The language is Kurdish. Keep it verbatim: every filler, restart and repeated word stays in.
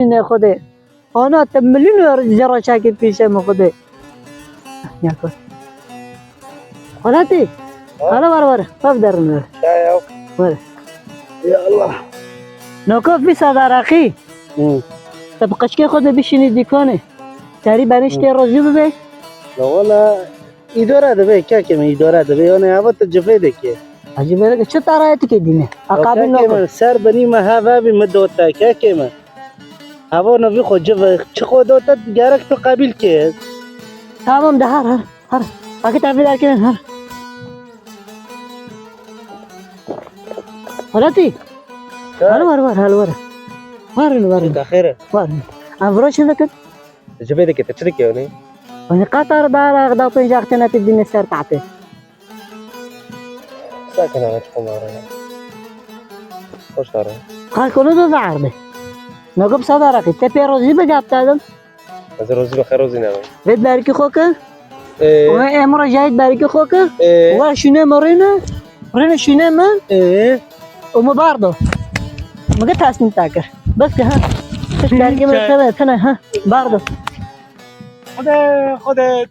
Ne Xwedê. Ana te milîn wer zera çekê pêşe min Xwedê. Ya Xwedê. Xwelatî. Ha? Hala var var. Bav derin ver. Ya ya. Ver. Ya Allah. Noko vîsa daraqî. Hı. Te bi qeçkê Xwedê bişînî dîkanê. Terî benîş Hı. tê rojî bibe. La wala. Îdare dibe, kekê min, îdare dibe. Yanî hava tu civê dikê. Civê dikê, çi tarayê tu kê dîne? Aqabî kekê nako. Min, ser binî me heve bî, min dote, kekê min. Hava navî xwe cive, çi xwe dote, gerek tu qebîl kê. Tamam de, her, her, her. Akit evî derkirin, her. Xwelatî. Her. Hal var, var, hal var. Var, var. Te xêr e? Var. Em vira çi dikin? Civê dikê, te çi dikê hûnê? Hûnê qatar dara da pênc axtene tu dîne ser tahtê. Sakin ama, çi xomara ya. Hoş dara. Xalk onu da darbe. Nagop sadara ki, te pê rozî bi gap dedim. Ez rozî bi xerozî ne. Vê berkî xo ki? Ee. Ve emro jahit berkî xo ki? Ee. Ve şune mi rine? Rine şune mi? Ee. O mu bardo. Mı ki tasnî takir. Bes ki ha. Hiç berkî mi tene, tene ha. Bardo. Xwedê, Xwedê.